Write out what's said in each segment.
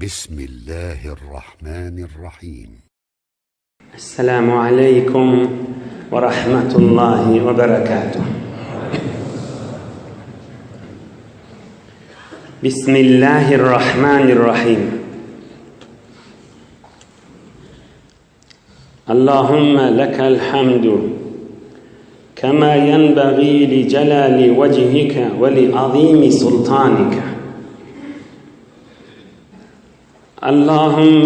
بسم الله الرحمن الرحيم السلام عليكم ورحمة الله وبركاته بسم الله الرحمن الرحيم اللهم لك الحمد كما ينبغي لجلال وجهك ولعظيم سلطانك اللهم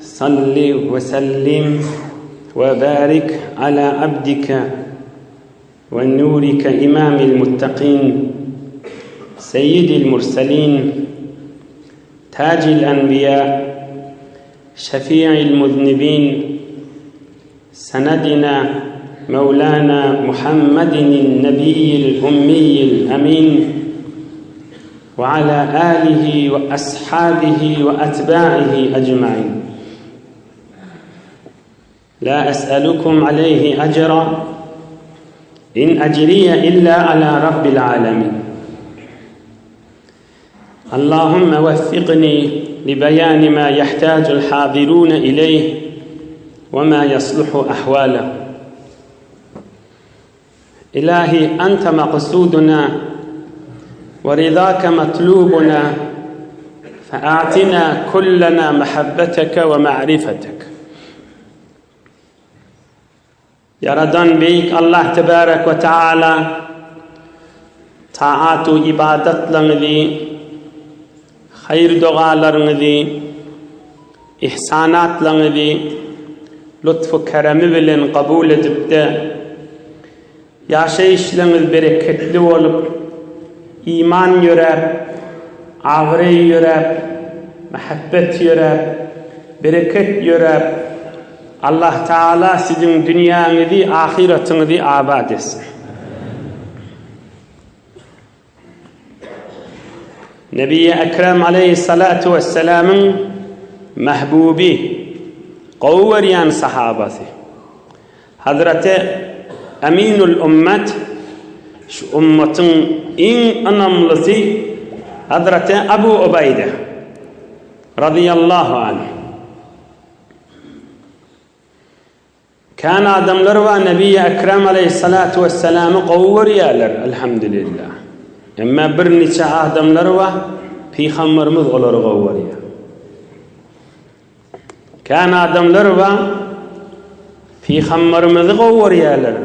صل وسلم وبارك على عبدك ونورك إمام المتقين سيد المرسلين تاج الأنبياء شفيع المذنبين سندنا مولانا محمد النبي الأمي الأمين وعلى آله وأصحابه وأتباعه أجمعين لا أسألكم عليه أجرا إن أجري إلا على رب العالمين اللهم وفقني لبيان ما يحتاج الحاضرون إليه وما يصلح أحواله إلهي أنت مقصودنا ورضاك مطلوبنا فأعطنا كلنا محبتك ومعرفتك Ýaradan Beýik Allah Tebarek we Taala taat-u ybadatlaryňyzy, haýyr-dogalaryňyzy, ihsanatlaryňyzy lutf-u keremi bilen kabul edip-de, Ýaşaýyşlaryňyz bereketli bolup, iman ýöräp, abraý ýöräp, mähebbet ýöräp, bereket ýöräp, Allah Tagala siziň dünýäňizi, ahyratyňyzy abat etsin. Nebi Ekrem aleýhissalatu wessalamyň mähbuby, gowy görýän sahabasy. Hazreti Aminul Ummet, şu ummatyň iň ynamlysy Hazreti Abu Ubaýde razyýallahu anh. Kän adamlar bar Nebi Ekrem aleýhissalatu wesselamy gowy görýärler, elhamdülillah. Emma bir niçe adamlar bar, Pygamberimiz olary gowy görýär. Kän adamlar bar, Pygamberimizi gowy görýärler.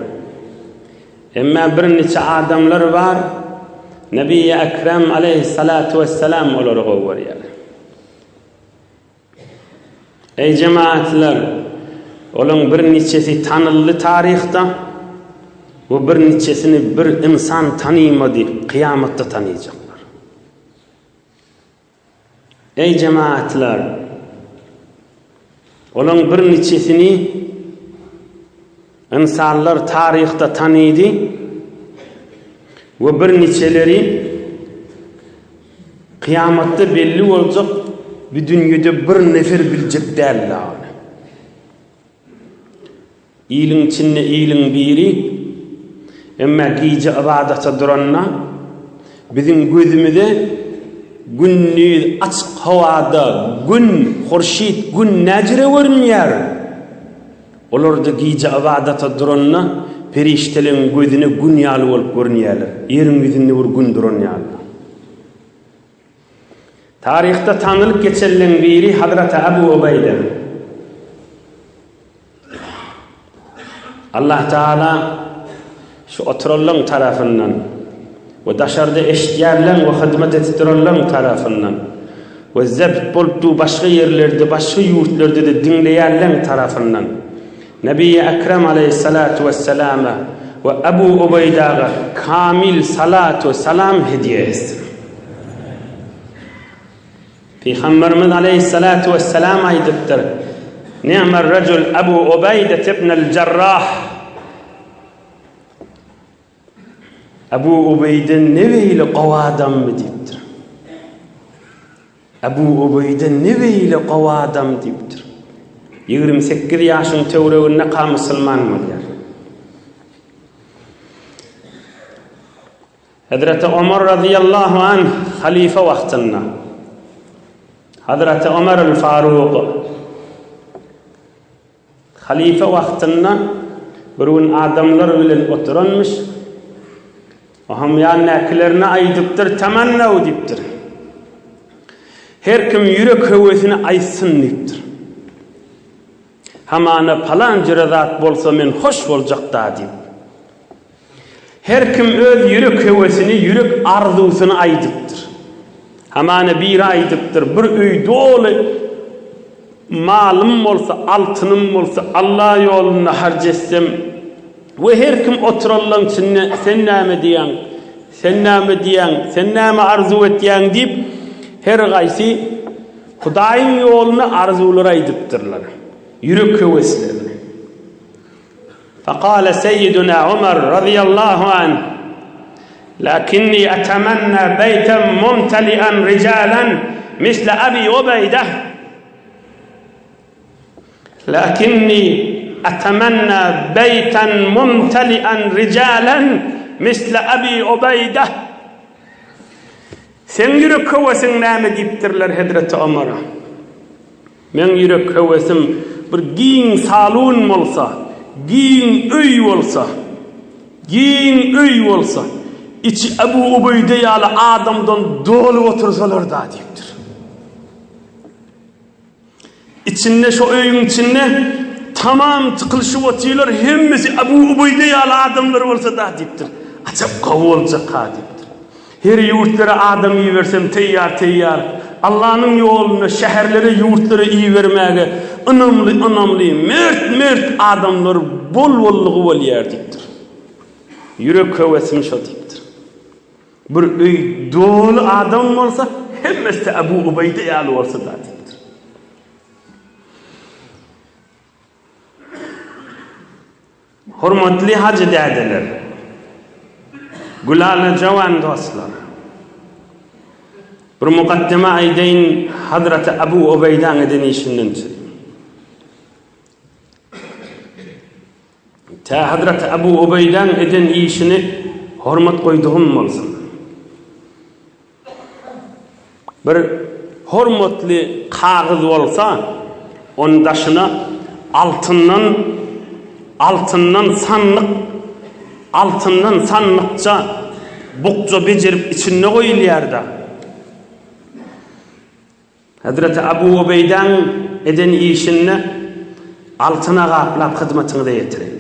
Emma bir niçe adamlar bar, Nebi Ekrem aleýhissalatu wesselam olary gowy görýär. Eý jemaatlar, olaň bir niçesi tanyldy taryhda we bir niçesini bir ynsan tanymady, kyýamatda tanyjaklar. Eý jemaatlar, olaň bir niçesini ynsanlar taryhda tanydy we bir niçeleri Kyýamatda belli boljak bu dünýede bir nefer biljek däl ony. Iliň içinde iliň biri, emma gije ybadata duranda biziň gözümize gündiz açyk howada gün, hurşyt gün näjüre görünýär? Olar-da gije ybadata duranda perişdeleň gözüne gün ýaly bolup görünýärler. Ýeriň ýüzünde bir gün duran ýaly. Taryhda tanylyp geçenleň biri Hazreti Abu Ubeýde. Allah Taala şu oturanlaň tarapyndan we daşarda eşidýänleň we hyzmat edip duranlaň tarapyndan we zebt bolup dur başga ýerlerde, başga ýurtlarda-da diňleýänleň tarapyndan Nebi Ekrem aleýhissalatu wesselama we Abu Ubeýdaga kamil salat we salam hediýe etsin. Pygamberimiz aleýhissalatu wesselam aýdypdyr, Ni'mer rejul Abu Ubeýde ibnel Jarrah. Abu Ubeýde ne beýle gowy adammy diýipdir. Abu Ubeýde ne beýle gowy adam diýipdir. 28 ýaşyň töwereginde ka musulman bolýar. Hezreti Omar razyýallahu anh halyfa wagtynda. Hazreti Ömer el-Faruk halyfa wagtynda bir gün adamlar bilen oturanmyş. Oham ýanyndakilerine aýdypdyr, Tamannaw diýipdir. Her kim ýürek höwesini aýtsyn diýipdir. Hamana palan jüre zat bolsa men hoş boljak-da diýip. Her kim öz ýürek höwesini, ýürek arzuwsyny aýdypdyr. Hamana biri aýdypdyr, bir öý doly malym bolsa, altynym bolsa, Alla ýolunda harç etsem we her kim oturanlaryň içinde sen näme diýýäň, sen näme diýýäň, sen näme arzuw etýäň diýip, her gaýsy Hudaýyň ýolunda arzuwlary aýdypdyrlar, ýürek höweslerini. Fekale Seýiduna Omar razyýallahu anh, Lakinni atemenna beýten mumteli'en rijalan misle Abi Ubeýdeh. Lakinni atemenna beýten mumteli'en rijalan misle Abi Ubeýdeh. Seň ýürek höwesiň näme diýipdirler hezreti Omara. Meň ýürek höwesim bir giň salon bolsa, giň öý bolsa, giň öý bolsa, içi Ebu Ubeýde ýaly adamdan doly otursalar-da diýipdir. Içinde şo öýüň içinde tamam tykylyşyp otyrlar, hemmesi Abu Ubeýde ýaly adamlar bolsa-da diýipdir. Ajap gowy boljak-ha diýipdir. Her ýurtlara adam ibersem teýýar-teýýar, Allanyň ýolunda şäherlere, ýurtlara ibermäge ynamly-ynamly, mert-mert adamlar bol-bollugy bolýar diýipdir. Ýürek höwesim şo diýipdir. Bir öý doly adam bolsa, hemmesi-de Abu Ubeýde ýaly bolsa-da diýipdir. Hormatly hajy dädeler, gülala jawan dostlar! Bir mukaddeme aýdaýyn Hazraty Abu Ubeýdäň eden işinden çyryp. Tä Hazreti Abu Ubeýdäň eden işini hormat goýdugym bolsun. Bir hormatly kagyz bolsa, onuň daşyna altyndan altyndan sandyk altyndan sandykça bukja bejerip içinde goýulýar-da. Hezreti Abu Ubeýdäň eden işini altyna gaplap hyzmatyňyza ýetireýin.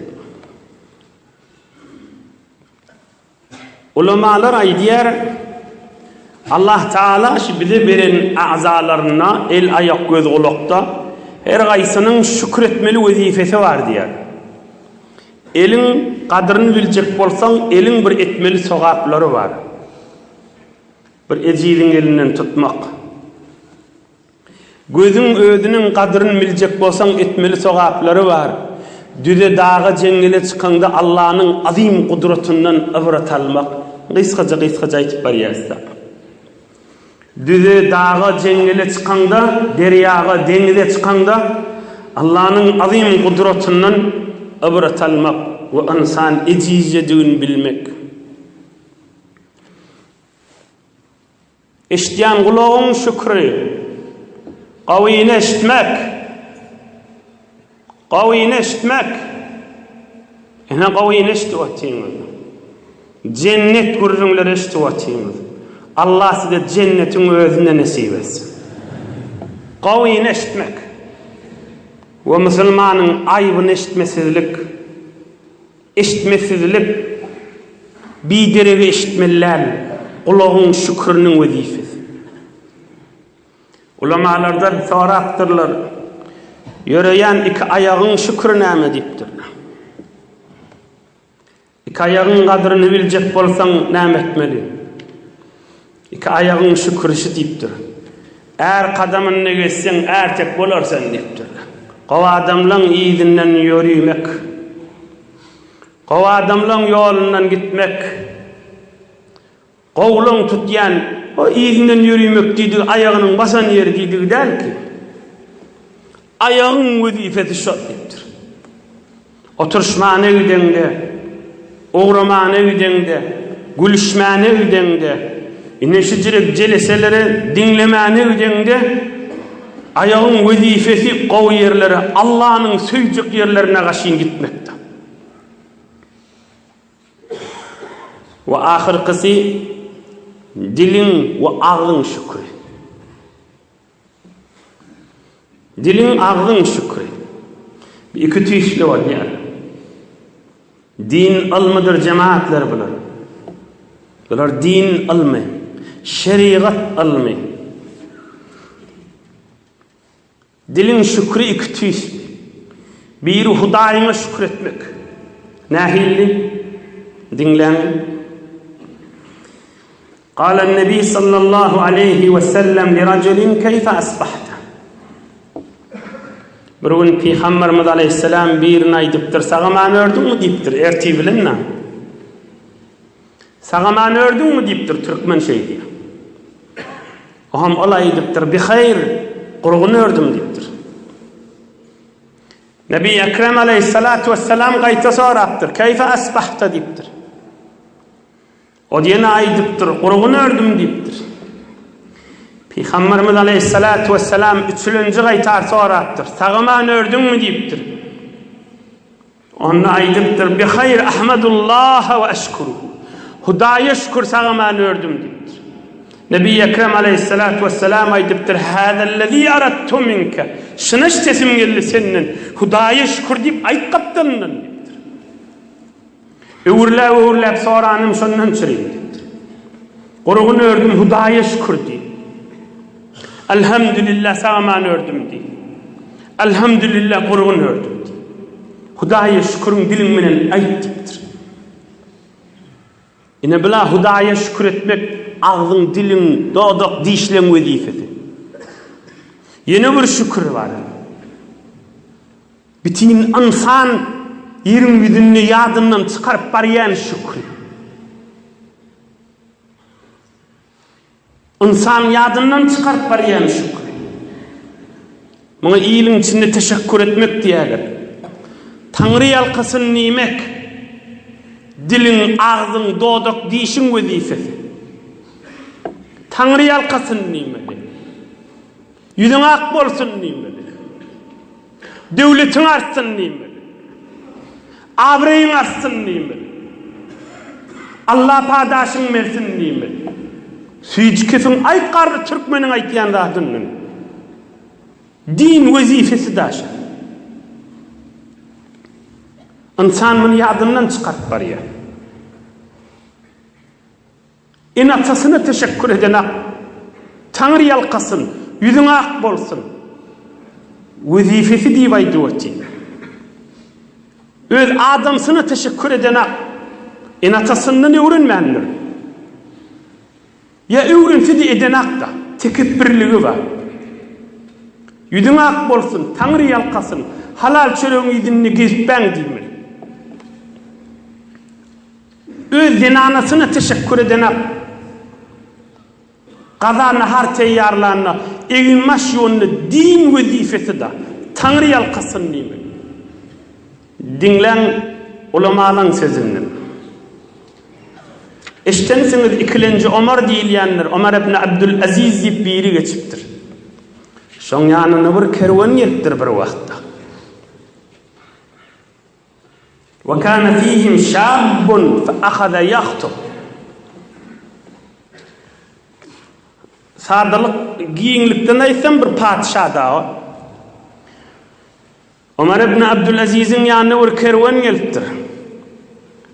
Ulamalar aýdýar, Allah Taala şu bize beren agzalarynda, el, aýak, göz, gulakda her gaýsynyň şükür etmeli wezipesi bar diýýär. Eliň gadryny biljek bolsaň, eliň bir etmeli sogaplary bar. Bir ejiziň elinden tutmak. Gözüň özüniň gadryny biljek bolsaň etmeli sogaplary bar. Düze daga jeňňele çykaňda Allanyň azym gudratyndan ybrat almak. Gysgaja gysgaja aýtyp barýasda. Düze daga jeňňele çykaňda, derýaga deňize çykaňda Allanyň azym gudratyndan ybrat almak we ynsan ejizjedigini bilmek. Eşidýän gulagyň şükri. Gawyny eşitmek. Gawyny eşitmek. Ine gawyny eşidip otyňyz. Jennet gürrüňleri eşidip otyňyz. Allah size jennetiň özüni nesip etsin. Gawyny eşitmek. We musulmanyň aýbyny eşitmesizlik. Eşitmesizlik, bideregi eşitmeli däl, gulagyň şükrüniň wezipesi. Ulamalardan sorapdyrlar, Ýöreýän iki aýagyň şükri näme diýipdirler. Iki aýagyň gadryny biljek bolsaň näme etmeli? Iki aýagyň şükürişi diýipdir. Är kadamynda gezseň, ärtek bolar sen diýipdir. Gowy adamlaň yzyndan ýörimek. Gowy adamlaň ýolundan gitmek. Gowulaň tutýan o yzyndan ýörimek diýdigi aýagynyň basan ýeri diýdigi däl ki. Aýagyň wezipesi şol diýipdir. Oturyşmana gideňde, ugramana gideňde, gülüşmäne gideňde, ine şujürek jeleseleri diňlemäne gideňde. Aýagyň wezipesi gowy ýerlere, Allanyň söýjek ýerlerine gaşyn gitmekdir. We ahyrkysy diliň we agzyň şükri. Diliň agzyň şükri. Bu iki tüýsli bolýar. Din ylmydyr jemaatlar bular. Bular din ylmy, şerigat ylmy. Diliň şükri iki tüýsli. Biri Hudaýyňa şükür etmek. Nähilli? Diňläň. Galen Nebi sallallahu aleýhi we sellem li rajulin keýfe asbahta. Bir gün Pygamberimiz aleýhissalam birine aýdypdyr, sagaman ördüňmi diýipdir, ertir bilen na. Sagaman ördüňmi diýipdir, türkmen şeý diýýär. O hem ol aýdypdyr, bi haýr, gurgun ördüm diýipdir. Nebi Ekrem aleýhissalatu wessalam gaýta sorapdyr, keýfe asbahta diýipdir. Ol ýene aýdypdyr, Gurgun ördüm diýipdir. Pygamberimiz aleýhissalatu wessalam üçülenji gaýtar sorapdyr, Sag-aman ördüňmi diýipdir. Onda aýdypdyr, Bihaýr ahmadullaha we eşkuruhu. Hudaýa şükür sag-aman ördüm diýipdir. Nebi Ekrem aleýhissalatu wessalam aýdypdyr, Häzellezi aradtu minke. Şuny eşdesim geldi senden. Hudaýa şükür diýip aýt gapdalyndan diýipdir. Öwürläp-öwürläp soranym şondan çürim diýipdir. Gurgun ördüm, Hudaýa şükür diý. Elhamdülillah sag-aman ördüm diý. Elhamdülillah gurgun ördüm diý. Hudaýa şüküriň diliň bilen aýt diýipdir. Ine bula Hudaýa şükür etmek agzyň, diliň, dodak, dişleň wezipesi. Ýene bir şükür bar. Bütin ynsan ýeriň ýüzünde ýadyndan çykaryp barýan şükri. Ynsan ýadyndan çykaryp barýan şükri. Muňa iliň içinde teşekkür etmek diýerler. Taňry ýalkasyn diýmek, diliň, agzyň, dodak, dişiň wezipesi. Taňry ýalkasyn diýmeli. Ýüzüň ak bolsun diýmeli. Döwletiň artsyn diýmeli. Abraýyň artsyn diýmeli. Allah padaşyň bersin diýmeli. Süýji kesiň aýt garry türkmeniň aýtýan zadyndan. Din wezipesi daşa. Ynsan muny ýadyndan çykaryp barýar. Ene-atasyna teşekkür eden ak Taňry ýalkasyn, ýüzüň ak bolsun. Wezipesi diýip aýdyp otyr. Öz adamsyna teşekkür eden ak ene-atasyndan öwrenmändir. Ýa öwrense-de eden ak-da, tekepbirligi bar. Ýüzüň ak bolsun, Taňry ýalkasyn, halal çöregiň yzynda gezipbäň diýmeli. Öz zenanasyna teşekkür edenak. Gaza nahar teýýarlanda, egin-baş ýuwanda din wezipesi-da, Taňry ýalkasyn diýmek. Diňläň ulamalaň sözünden. Eşdensiňiz ikilenji Omar diýilýändir, Omar ibn Abdul Aziz diýip biri geçipdir. Şoň ýanyna bir kerwen gelipdir bir wagtda. Ve kana fihim şabbun fe ahaza yahtub. Sadalyk giňlikden aýtsam bir patyşa da o. Omar ibn Abdülaziziň ýanyna bir kerwen gelipdir.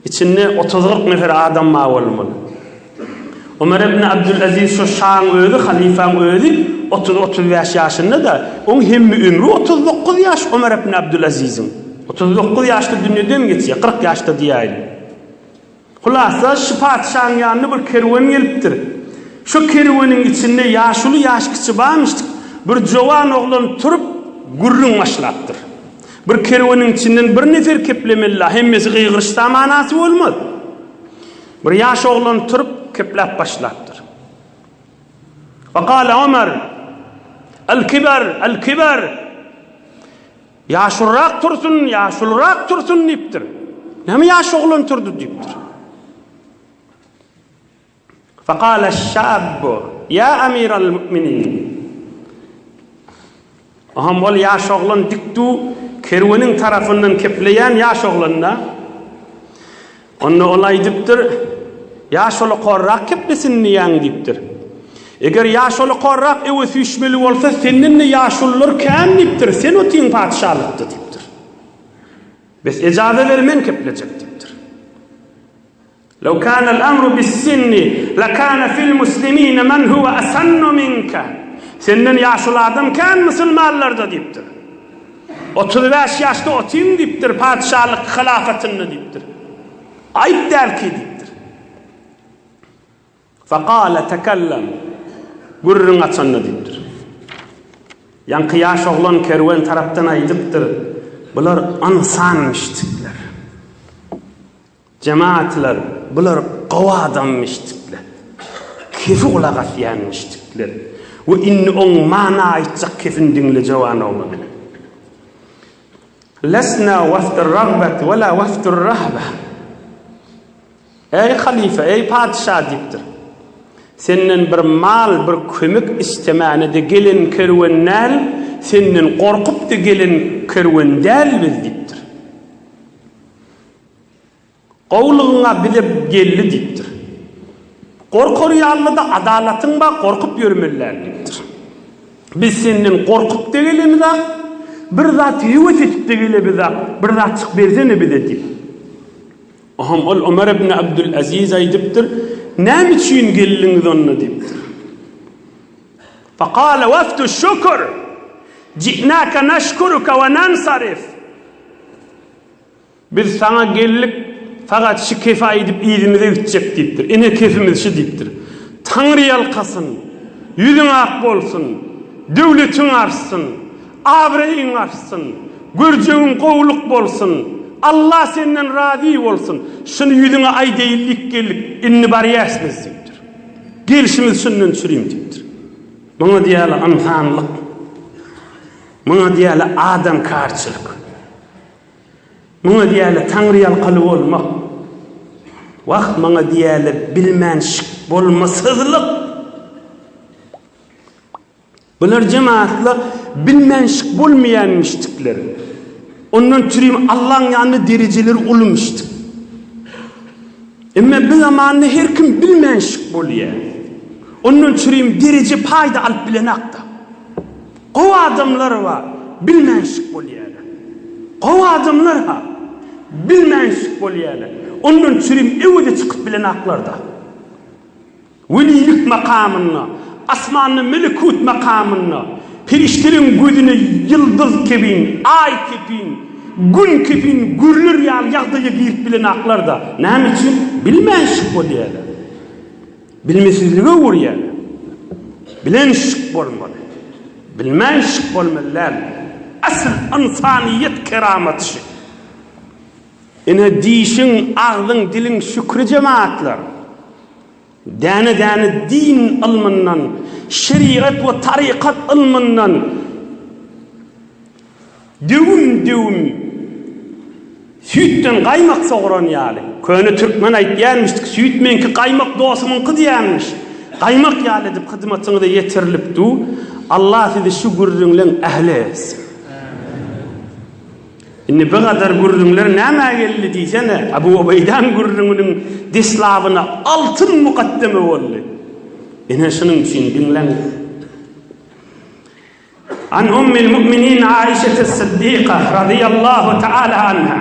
Içinde 30-40 nefer adam bar bolmaly. Omar ibn Abdülaziz şu şaň özi, halyfaň özi 30-35 ýaşynda-da, oň hemme ömri 39 ýaş Omar ibn Abdülaziziň. 39 ýaşda dünýeden geçýär, 40 ýaşda diýäýeli. Hulasa, şu patyşaň ýanyna bir kerwen gelipdir. Şu kerweniň içinde ýaşuly, ýaş kiçi barmyşdyk. Bir jowan oglan turup, gürrüň başlapdyr. Bir kerweniň içinden bir nefer keplemeli-la, hemmesi gygyryşsa manasy bolmaz. Bir ýaş oglan turup, kepläp başlapdyr. Fekale Omar, El-kiber, el-kiber! Ýaşulurak tursun, ýaşulurak tursun diýipdir. Näme ýaş oglan turdy diýipdir. Fekale şabbu, Ýa amiral mu'minin! Oham ol ýaş oglan dik du kerweniň tarapyndan kepleýän ýaş oglan-da. Onda ol aýdypdyr, Ýaşuly korrak keplesin diýýäň diýipdir. Eger ýaşuly korrak öwe süýşmeli bolsa, senden-de ýaşulular kän diýipdir, sen otyň patyşalykda diýipdir. Bes ejaza ber men keplejek diýipdir. Lew kanal amru bis-sinni lekana fil muslimine men huwe asannu minke. Senden ýaşuly adam kän musulmanlarda diýipdir. 35 ýaşda otyň diýipdir patyşalyk hylafatynda diýipdir. Aýyp dälki diýipdir. Fekale tekellem. Gürrüň açanda diýipdir. Ýaňky ýaş oglan kerwen tarapdan aýdypdyr, Bular ynsanmyşdikler. Jemaatlar, bular gowy adammyşdikler. Kefi gulak asýanmyşdikler. We indi oň mana aýtjak kefini diňle jowan oglan. Lesna wafdur ragbet we la wafdur rahbe. Eý halyfa, eý patyşa diýipdir. Senden bir mal, bir kömek istemäne-de gelen kerwen däl, senden gorkup-da gelen kerwen däl biz diýipdir. Gowulygyň-a bize geldi diýipdir. Gorkar ýaly-da adalatyň bar, gorkup ýörmeli däl diýipdir. Biz senden gorkup-da gelemizak, bir zat höwes edip-de gelemizak, bir zatjyk bersene bize diýip. Oňam ol Omar ibn Abdülaziz aýdypdyr, Näme üçin geldiňiz onda diýipdir. Fekale wafdu şükür, ji'nake neşkuruke we nensarif. Biz saňa geldik, fakat şu kefi aýdyp yzymyza gitjek diýipdir. Ine kefimiz şu diýipdir. Taňry ýalkasyn, ýüzüň ak bolsun, döwletiň artsyn, abraýyň artsyn, görjegiň gowulyk bolsun, Allah senden razy bolsun, şuny ýüzüňe aýdaýyn diýip geldik, indi barýas biz diýipdir. Gelşimiz şundan çürim diýipdir. Muňa diýýärler ynsanlyk. Muňa diýýärler adamkarçylyk. Muňa diýýärler taňryýalkaly bolmak. Wah, muňa diýýärler bilmänşik bolmasyzlyk. Bular jemaatla bilmänşik bolmaýanmişdikler. Ondan çürim Allaň ýanynda derejeleri ulumyşdyk. Emma bu zamanda her kim bilmänşik bolýar. Ondan çürim dereje paýda alyp bilenakda. Gowy adamlar bar, bilmänşik bolýarlar. Gowy adamlar ha, bilmänşik bolýarlar. Ondan çürim öweze çykyp bilenaklarda. Welilik makamynda, asmanda melekut makamynda, perişdeleriň gözüne ýyldyz kebin, aý kepin, gün kepin görüler ýaly ýagdaýa girip bilenaklarda. Näme üçin? Bilmänşik bolýarlar. Bilmesizlige öwürýär. Bilen şyk bolmaly. Bilmän şyk bolmaly däl. Asyl ynsanyýet keramaty şy. Ine dişiň, agzyň, diliň şükri jemaatlar. Däne-däne din ylmyndan, şerigat we tarykat ylmyndan Döwüm-döwüm süýtden gaýmak sogran ýaly. Köne türkmen aýtýarmyşdyk, süýt meňki, gaýmak dostumyňky diýýärmiş. Gaýmak ýaly edip hyzmatyňyza ýetirilip du. Allah sizi şu gürrüňleň ähli etsin. Indi bu gadar gürrüňler nämä geldi diýsene, Abu Ubeýdäň gürrüňiniň deslabyna altyn mukaddeme boldy. Ine şunuň üçin diňläň. An Ummil Mu'minin Aişete Siddiqa radiyallahu ta'ala anha.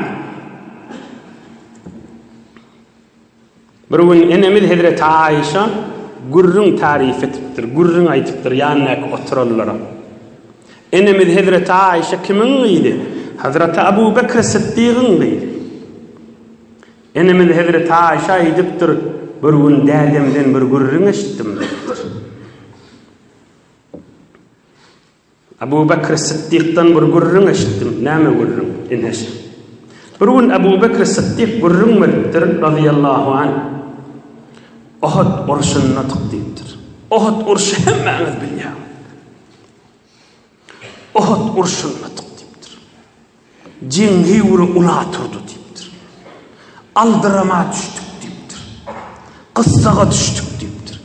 Bir gün enemiz Hezreti Aişa gürrüň taryf etipdir, gürrüň aýdypdyr ýanyndaky oturanlara. Enemiz Hezreti Aişa kimiň gyzy? Hazreti Abu Bekr Siddigyň gyzy. Enemiz Hezreti Aişa aýdypdyr, bir gün dädemden bir gürrüň eşitdim diýipdir. Abu Bekr Syddykdan bir gürrüň eşitdim. Näme gürrüň? Ine şu. Bir gün Abu Bekr Syddyk gürrüň beripdir, razyýallahu anh. Ohud urşundadyk diýipdir. Ohud urşy hemmäňiz bilýäňiz. Ohud urşundadyk diýipdir. Jeň höwri ula turdy diýipdir. Aldyrama düşdük diýipdir. Gyssaga düşdük diýipdir.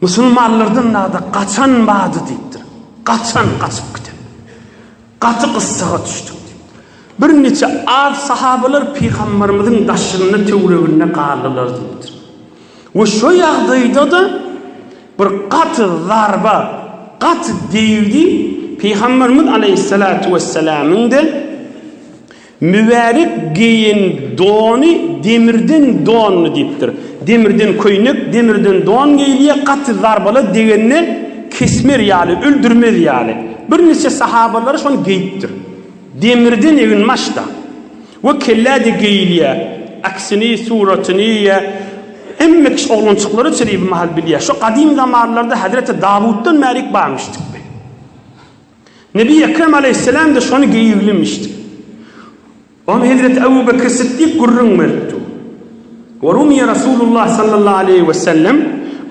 Musulmanlardan nada gaçan bardy diýipdir. Gaçan gaçyp giden. Gaty gyssaga düşdük diýipdir. Birniçe az sahabalar pygambarymyzyň daşynda töwereginde galdylar diýipdir. We şo ýagdaýda-da bir gaty zarba, gaty degdi, Pygamberimiz aleýhissalatu wessalamyň-da mübärek geýen dony demirden dondy diýipdir. Demirden köýnek, demirden don geýilýär, gaty zarbalar degende kesmer ýaly, öldürmez ýaly. Birniçe sahabalary şony geýipdir. Demirden eginbaş-da. We kellä-de geýilýär. Aksini, suratyny ýa hemme kişi oglançyklara çenli bir mahal bilýär. Şo gadym zamanlarda Hezreti Dawutdan bärik barmyşdyk bi. Nebi Ekrem aleýhisselam-da şony geýiglimişdik. Oňa Hezreti Ebu Bekir Siddik gürrüň beripdi. We rumiýe Rasulullah sallallahu aleýhi we sellem,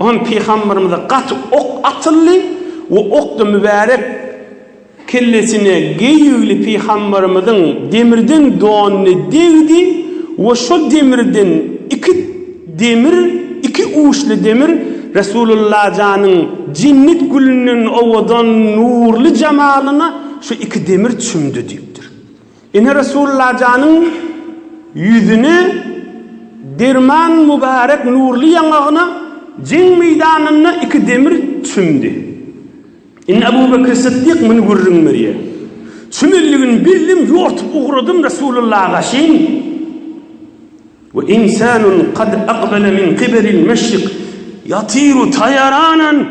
oňa pygamberimize gaty ok atyldy we ok-da mübärek Kellesine geýigli pygamberimiziň demirden donyny degdi we şol demirden iki demir, iki uçly demir Resulullah janyň jennet gülünden owadan nurly jemalyna şu iki demir çümdi diýipdir. Ine Resulullah janyň ýüzüne derman mübarek nurly ýaňagyna jeň meýdanynda iki demir çümdi. Indi Ebu Bekr Sytdyk muny gürrüň berýär. Çümelligini bildim, ýortup ugradym Resulullaha gaşyn. We insanun kad aqbala min qibelil meşrik yatiru taýaranan.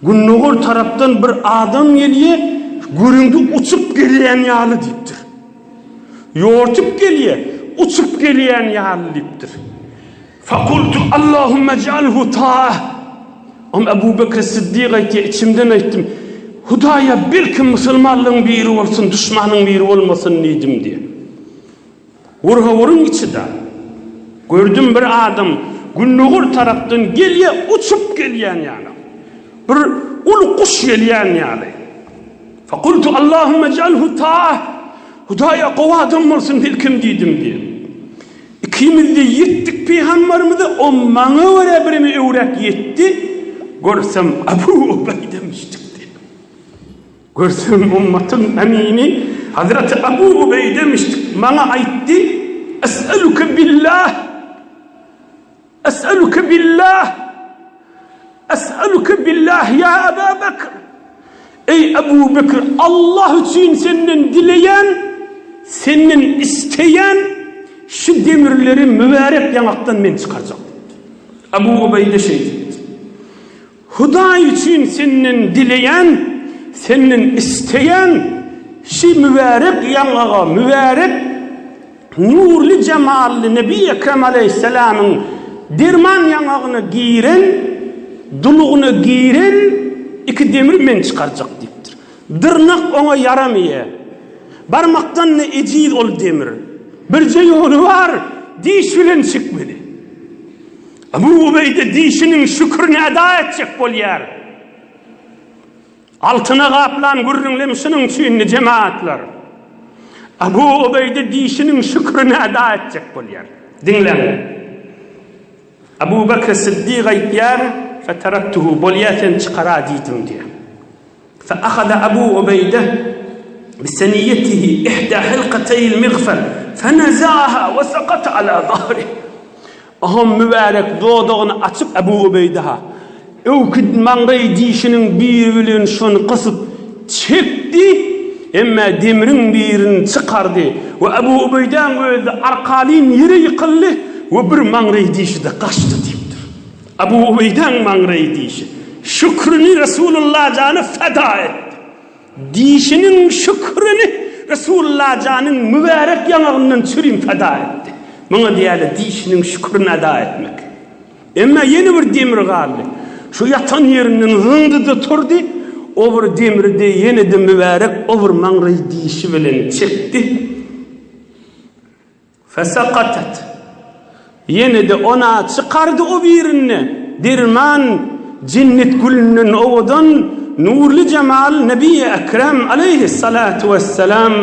Gündogar tarapdan bir adam gelýär, göründi uçup gelýän ýaly diýipdir. Ýortup gelýär, uçup gelýän ýaly diýipdir. Fekultu Allahümme ec'alhu ta'a. Am Ebu Bekr Siddik aýtýar, içimden aýtdym, Hudaýa belki musulmanlaryň biri bolsun, duşmanyň biri bolmasyn diýdim diýýär. Gurhawyryň içi-de. Gördüm bir adam gündogar tarapdan gelýär, uçup gelýän ýaly. Bir uly guş gelýän ýaly. Fekultu Allahümme ec'alhu ta'a. Hudaýa gowy adam bolsun belkim diýdim diýýär. Ikimiz-de ýetdik pygamberimize, o maňa görä birimi öwräk ýetdi, görsem Abu Ubeýdemişdik diýip. Görsem ummatyň emini Hazreti Abu Ubeýdemişdik, maňa aýtdy, Es'eluke billah, Es'eluke billah, Es'eluke billah ýa Aba Bekr. Eý Ebu Bekr, Allah üçin senden dileýän, senden isleýän şu demirleri mübärek ýaňakdan men çykarjak diýipdir. Ebu Ubeýde şeý diýipdir. Hudaý üçin senden dileýän, senden isleýän şu mübärek ýaňaga, mübärek Nurly jemally Nebi Ekrem aleýhissalamyň derman ýaňagyna giren, dulugyna giren iki demri men çykarjak diýipdir. Dyrnak oňa ýaramaýar. Barmakdan-da ejiz ol demir. Birje ýoly bar, diş bilen çekmeli. Abu Ubeýde dişiniň şükürini eda etjek bolýar. Altyna gaplan gürrüňlem şunuň üçindi, jemagatlar. Abu Ubeýde dişiniň şükrüni eda etjek bolýar. Diňläň. Abu Bekr Siddik aýtýar, Feterektuhu, bolýa sen çykara diýdim diýýär. Feahaza Abu Ubeýde biseniýetihi ihda hilkateýil migfer fenezaaha we sakata ala zahrih. Oňam mübärek dodagyny açyp Ebu Ubeýda, öwki maňlaý dişiniň biri bilen şony gysyp çekdi, emme demiriň birini çykardy we Ebu Ubeýdäň özi arkalyn ýere ýykyldy we bir maňlaý dişi-de gaçdy diýipdir. Ebu Ubeýdäň maňlaý dişi şükrüni Resulullah jana feda etdi. Dişiniň şükrüni Resulullah janyň mübärek ýaňagyndan çürim feda etdi. Muňa diýýärler dişiniň şükrüni eda etmek. Emma ýene bir demir galdy. Şu ýatan ýerinden zyňdy-da turdy, o bir demri-de ýene-de mübärek o bir maňlaý dişi bilen çekdi. Fesakatat. Ýene-de ona çykardy o birinde derman jennet gülünden owadan nurly jemal Nebi Ekrem aleýhissalatu wessalam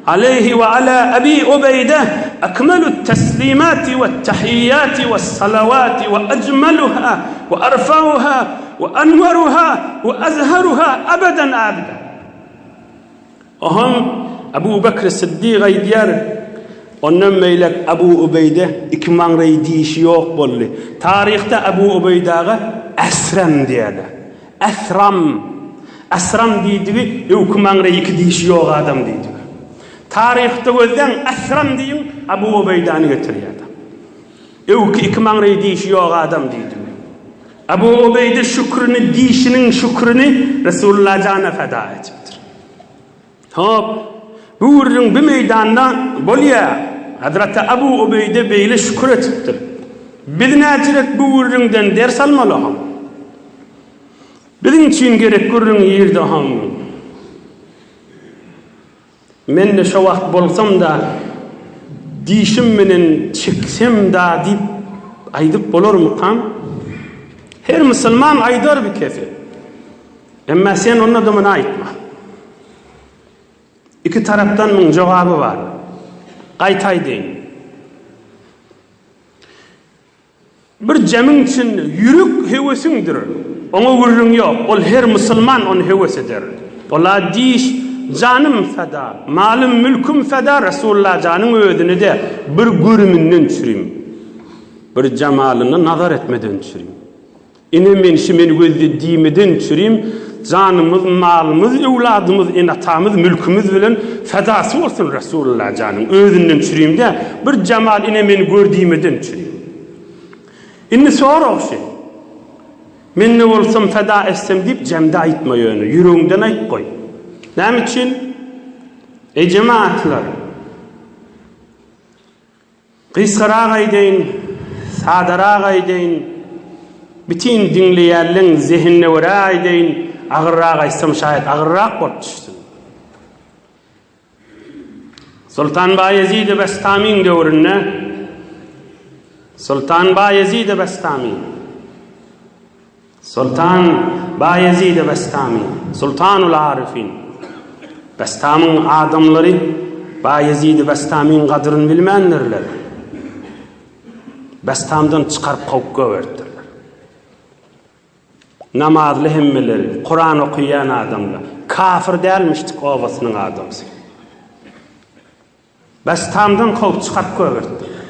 aleýhi we ala Ebi Ubeýde ekmelut teslimati wet tahiýýati wes salawati we ejmeluha we erfauha. We anwaruha we azharuha abadan abida. Oham Abu Bekr Siddik aýdýar, Ondan beýläk Abu Ubeýde iki maňraýy dişi ýok boldy. Taryhda Abu Ubeýdaga Esrem diýerler. Esram. Esram diýdigi öwki maňraýy iki dişi ýok adam diýdigi. Taryhda gözläň Esram diýiň Abu Ubeýdany getirýärler. Öwki iki maňraýy dişi ýok adam diýdigi. Abu Ubeýde şükrüni dişiniň şükrüni Resulullah jana feda edipdir. Hop, bu gürrüň bu meýdanda bolýa. Hazreti Abu Ubeýde beýle şükür etipdir. Biz näçerek bu gürrüňden ders almaly hom. Biziň üçin gerek gürrüň ýerde hom. Men-de şo wagt bolsam-da, dişim bilen çeksem-da diýip aýdyp bolarmykam? Her musulman aýdar bir kese. Emma sen onda-da muny aýtma. Iki tarapdan muň jogaby bar. Gaýta aýdaýyn. Bir jemiň içinde ýürek höwesiňdir. Oňa gürrüň ýok. Ol her musulman ony höwes eder. Ola diş, janym feda, malym mülküm feda Resulullah janyň özüne-de bir görüminden çürim. Bir jemalyna nazar etmeden çürim. Ine men şi meni gözle diýmeden çürim, janymyz, malymyz, öwladymyz, ene-atamyz, mülkümiz bilen fedasy bolsun Resulullah janyň özünden çürim-de, bir jemal ine meni gör diýmeden çürim. Indi sorag şi, Men ne bolsam feda etsem diýip jemde aýtma ýöne, ýüregiňden aýt goý. Näme üçin? Eý jemaatlar! Gysgarak aýdaýyn, sadarak aýdaýyn, bütin diňleýänleň zehinine görä aýdaýyn, agyrrak aýtsam şaýat agyrrak bolup düşsün. Sultan Baýezid-i Bestamyň döwründe Sultan Baýezid-i Bestamy Soltan Baýezid-i Bestamy, Sultanul Arifin. Bestamyň adamlary Baýezid-i Bestamyň gadryny bilmändirler. Bestamdan çykaryp kowup goýberipdirler. Namazly hemmeleri, Kuran okaýan adamlar. Kafir dälmişdik obasynyň adamsy. Bestamdan kowup çykaryp goýberipdirler.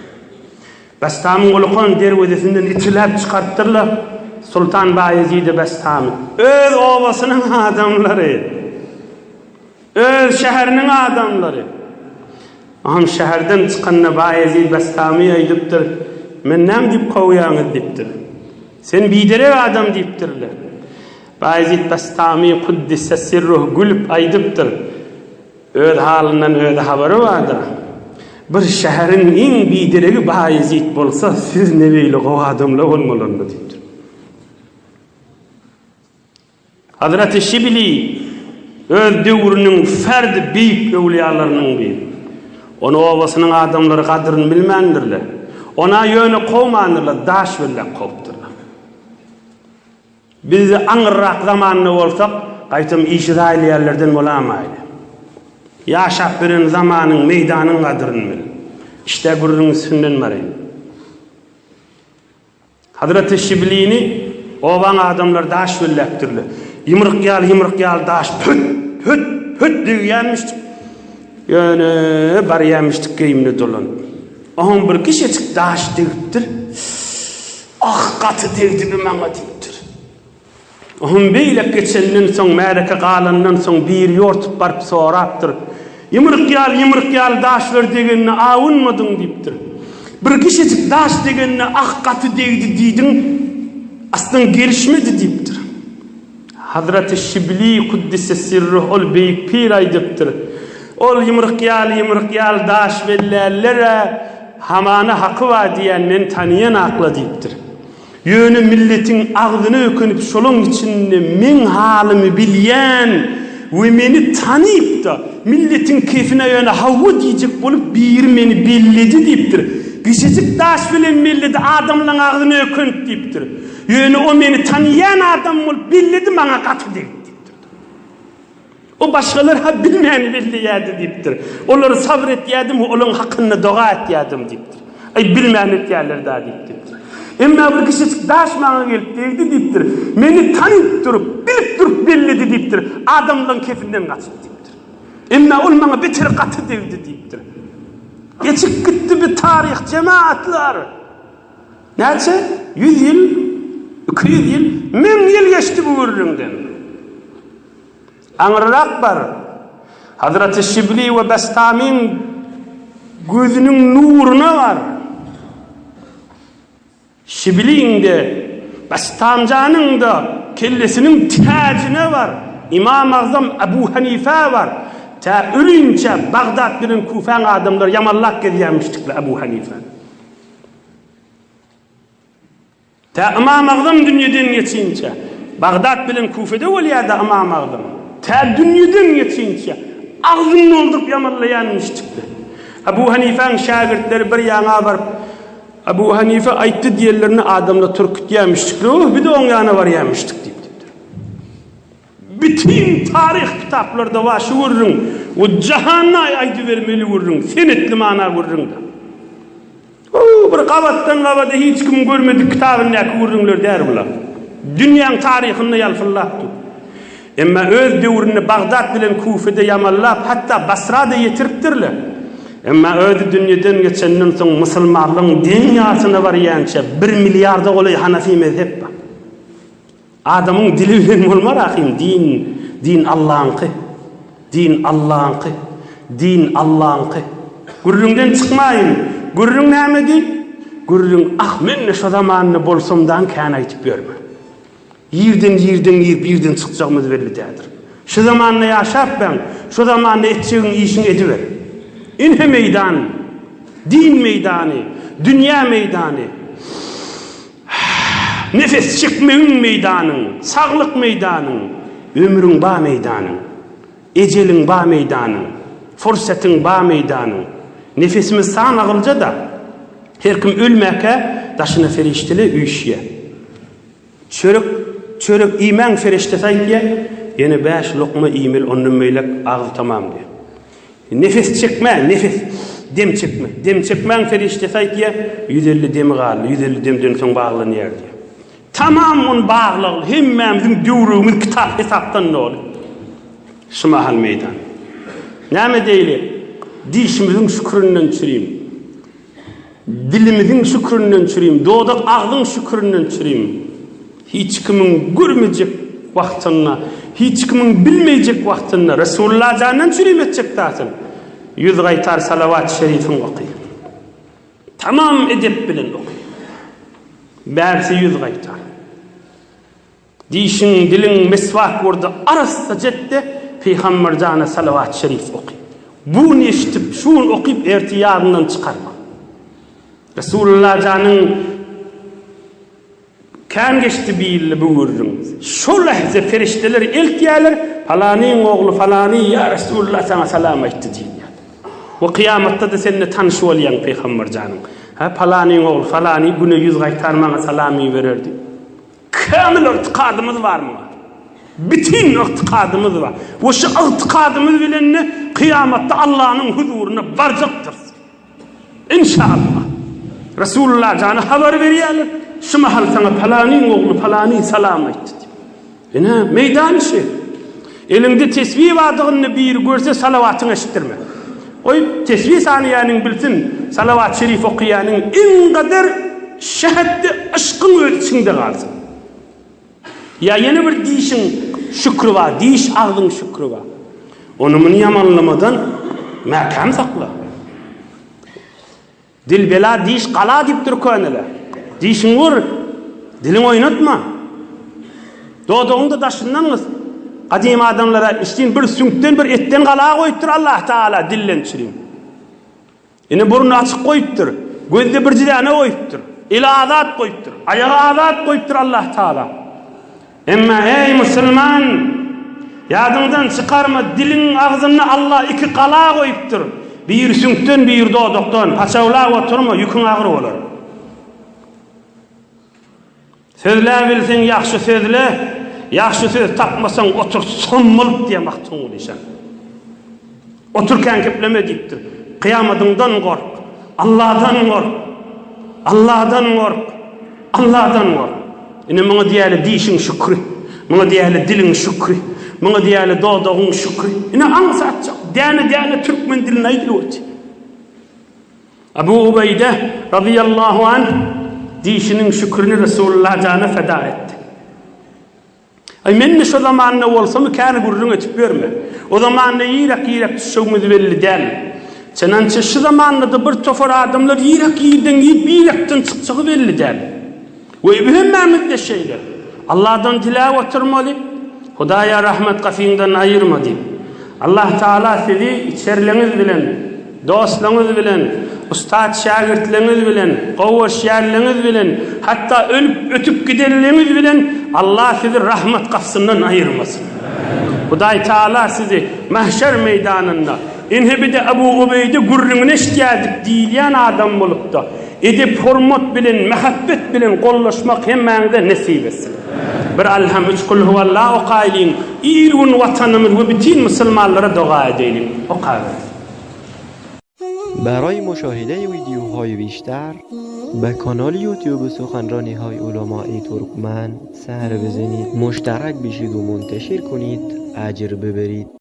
Bestamyň ulukan derwezesinden itiläp çykarypdyrlar Sultan Baýezidi Bestamy. Öz obasynyň adamlary. Öz şäheriniň adamlary. Aham şäherden çykanda Baýezid Bestamy aýdypdyr, Men näme diýip kowýaňyz diýipdir. Sen biderek adam diýipdirler. Baýezid Bestamy kuddise sirruh gülüp aýdypdyr. Öz halyndan özi habary bardyr. Bir şäheriň iň bideregi Baýezit bolsa, siz ne beýle gowy adamlar bolmaly onda diýipdir. Hazreti Şibli öz döwrüniň ferdi beýik öwlüýalarynyň biri. Ony obasynyň adamlary gadryny bilmändirler. Ona ýöne kowmandyrlar, daş belläp kowupdyrlar. Biz aňyrrak zamanda bolsak, gaýtam işi zaýalaýanlardan bolamaýly. Ýaşap beren zamanyň, meýdanyň gadryny bil. Işdä gürrüň üstünden baraýyn. Hazreti Şiblini obaň adamlary daş belläpdirler. Ýumruk ýaly, ýumruk ýaly daş püt, püt, püt degýänmişdik. Ýöne barýanmişdik geýimine dolanyp. Oňam bir kişejik daş degipdir. Ah, gaty degdi bi maňa diýipdir. Oňam beýlek geçenden soň, märeke galandan soň biri ýortup baryp sorapdyr. Ýumruk ýaly, ýumruk ýaly daşlar degenine awunmadyň diýipdir. Bir kişejik daş degenine ah gaty degdi diýdiň, aslyň gelişmedi diýipdir. Hazreti Şibli kuddise sirruh ol beýik pir aýdypdyr. Ol ýumruk ýaly ýumruk ýaly daş bellärler-ä, hamana haky bar diýýän meni tanyýan akla diýipdir. Ýöne milletiň agzyna ökünip şolaň içinde meň halymy bilýän we meni tanyp-da milletiň kefine ýöne hawa diýjek bolup biri meni belledi diýipdir. Kiçijik daş bilen belledi adamlaň agzyna ökünip diýipdir. Ýöne o meni tanaýan adam bolup belledi maňa gaty degdi diýipdir. O başgalar-ha bilmän belleýärdi diýipdir. Olary sabyr etýärdim we olaryň hakynda doga etýärdim diýipdir. Aý bilmän etýärler-dä diýipdir. Emma bir kiçijik daş maňa gelip degdi diýipdir. Meni tanyp durup, bilip durup belledi diýipdir. Adamlaryň kefinden gaçyp diýipdir. Emma ol maňa beter gaty degdi diýipdir. Geçip gitdi bir taryh jemaatlar. Näçe? 100 ýyl, 200 ýyl, 1000 ýyl geçdi bu gürrüňden. Aňryrak bar. Hazraty Şibli we Bestamyň gözüniň nuruna bar. Şibliň-de, Bestamjanyň-da kellesiniň täjine bar. Ymam Agzam Abu Hanifä bar. Tä ölinçä Bagdat bilen Kufäň adamlary ýamanlap gezýärmişdikler Abu Hanifäni. Tä Ymam Agzam dünýeden geçinçä, Bagdat bilen Kufede bolýar-da Ymam Agzam, tä dünýeden geçinçä, agzyny dolduryp ýamanlaýanmyşdykdy. Abu Hanifäň şägirtleri bir ýaňa baryp, Abu Hanife aýtdy diýenlerinde adamlar türkütýärmişdikler, Oh, biz-de oň ýanyna barýarmyşdyk diýipdir. Bütin taryh kitaplarda bar şu gürrüň we jahanda aýdybermeli gürrüň, senetli mana gürrüň-de. Bu bir gabatdan gabada hiç kimiň görmedik kitabyndaky gürrüňler däl bular. Dünýäň taryhynda ýalpyldap dur. Emma öz döwründe Bagdat bilen Kufede ýamallap, hatda Basra-da ýetiripdirler. Emma özi dünýeden geçenden soň musulmanlygyň deň ýarsyna barýança bir milliarda golaý hanafi mezhep bar. Adamyň dili bilen bolmar ahym din din Allaňky din Allaňky din Allaňky gürrüňden çykmaýyn gürrüň nämedi gürrüň ah mende şo zamanda bolsamdan kän aýtyp ýörme ýerden ýerden girip ýerden çykjagymyz belli däldir şu zamanda ýaşap bäň şu zamanda etjegiň işiň ediber ine meýdan din meýdany dünýä meýdany Nefes çekmegiň meýdanyň, saglyk meýdanyň, ömrüň ba meýdanyň, ejeliň ba meýdanyň, fursatyň ba meýdanyň. Nefesimiz sanagylja-da, her kim ölmäkä daşyna ferişdeler üýşýär. Çörek, çörek iýmäň ferişdesi aýtýar, ýene bäş lokma iýmeli ondan beýläk agyz tamam diýýär. Nefes çekme, nefes, dem çekme. Dem çekmäň serişdesi aýtýar, 150 demi galdy, 150 demden soň baglanýar diýýär. Tamam ony baglagly, hemmämiziň döwregimiz kitap hesapdan doly. Şu mahal meýdan. Näme diýeli? Dişimiziň şükürinden çürim. Dilimiziň şükründen çürim, dodak agzyň şükründen çürim. Hiç kimiň görmejek wagtynda, hiç kimiň bilmejek wagtynda Resulullah jandan çürim etjek zatyn. Ýüz gaýtar salawat şerifiň oky. Tamam edep bilen oky. Bärsi ýüz gaýtar. Dişiň, diliň miswak urdy arassaja et-de, Pygamber jana salawat şerif oky. Bu gün eşidip, şu gün okyp ertir ýadyňdan çykarma. Resulullah janyň kän geçdi bir ýylda bu gürrüň. Şo lähze perişdeler eltýärler, Palanyň ogly falany ýa Resulullah saňa salam aýtdy diýilýär. We kyýamatda-da sende tanyş bolýaň Pygamber janyň. Hä palanyň ogly falany güne ýüz gaýtar maňa salam ibererdi. Kämil ygtykadymyz bar muňa. Bütin ygtykadymyz bar. We şu ygtykadymyz bilen-de kyýamatda Allanyň huzuryna barjakdyrys. Inşallah. Resulullah jana habar berýärler. Şu mahal saňa palanyň ogly palany salam aýtdy diýip. Ine, meýdan işi. Eliňde tesbih bardygyny biri görse salawatyňy eşitdirme. Goý, tesbih sanaýanyň bilsin, salawat şerif okaýanyň iň gadyr şähetde yşkyň öz içiňde galsyn. Ýa ýene bir dişiň şükri bar, diş agzyň şükri bar. Ony muny ýamanlamadan mäkäm sakla. Dil bela, diş gala diýipdir köneler. Dişiňi ur, diliňi oýnatma. Dodagyňy-da daşyndan gys. Gadym adamlara içdin bir süňkden, bir etden gala goýupdyr Allah Tagala dilden çürim. Ine burny açyk goýupdyr. Gözde birje däne goýupdyr. Eli azat goýupdyr. Aýagy azat goýupdyr Allah Tagala. Emma eý musulman, ýadyňdan çykarma, diliň agzynda Allah iki gala goýupdyr. Biri süňkden, biri dodakdan. Paçawlap oturma, ýüküň agyr bolar. Sözläbilseň ýagşy sözle, ýagşy söz tapmasaň otur sommalyp diýen Magtymguly şa. Otur kän gepleme diýipdir. Kyýamadyňdan gork. Allahdan gork. Allahdan gork. Allahdan gork. Ine muňa diýýärler dişiň şükri. Muňa diýýärler diliň şükri. Muňa diýýärler dodagyň şükri. Ine aňsatjak, däne-däne türkmen dilinde aýdylyp otyr. Abu Ubeýde razyýallahu anh dişiniň şükrüni Resulullah jana feda etdi. Aý men-de şo zamanda bolsamy kän gürrüň etip ýörme. O zamanda ýirek-ýirek düşjegimiz belli däl. Çenança şu zamanda-da bir topar adamlar ýirek ýerden girip ýirekden çykjagy belli däl. We hemmämiz-de şeýle. Allahdan diläp oturmaly. Hudaýa rahmet gapyňdan aýyrma diýip. Allah Taala sizi içerleňiz bilen, dostlaňyz bilen, ussat şägirtleňiz bilen, gowaşýanleňiz bilen, hatda ölüp ötüp gidenleňiz bilen Allah sizi rahmet gapysyndan aýyrmasyn. Hudaý Taala sizi mahşer meýdanynda Ine bir-de Abu Ubeýde gürrüňini eşidýärdik diýilýän adam bolupda, edep-hormat bilen, mähebbet bilen gollaşmak hemmäňize nesip etsin. Bir Alham, üç Kulhuwalla okaýlyň, il-gün Watanymyz we bütin musulmanlara doga edeýliň. Okaberiň. برای مشاهده ویدیوهای بیشتر به کانال یوتیوب سخنرانی های علمای ترکمن سر بزنید مشترک بشید و منتشر کنید اجر ببرید.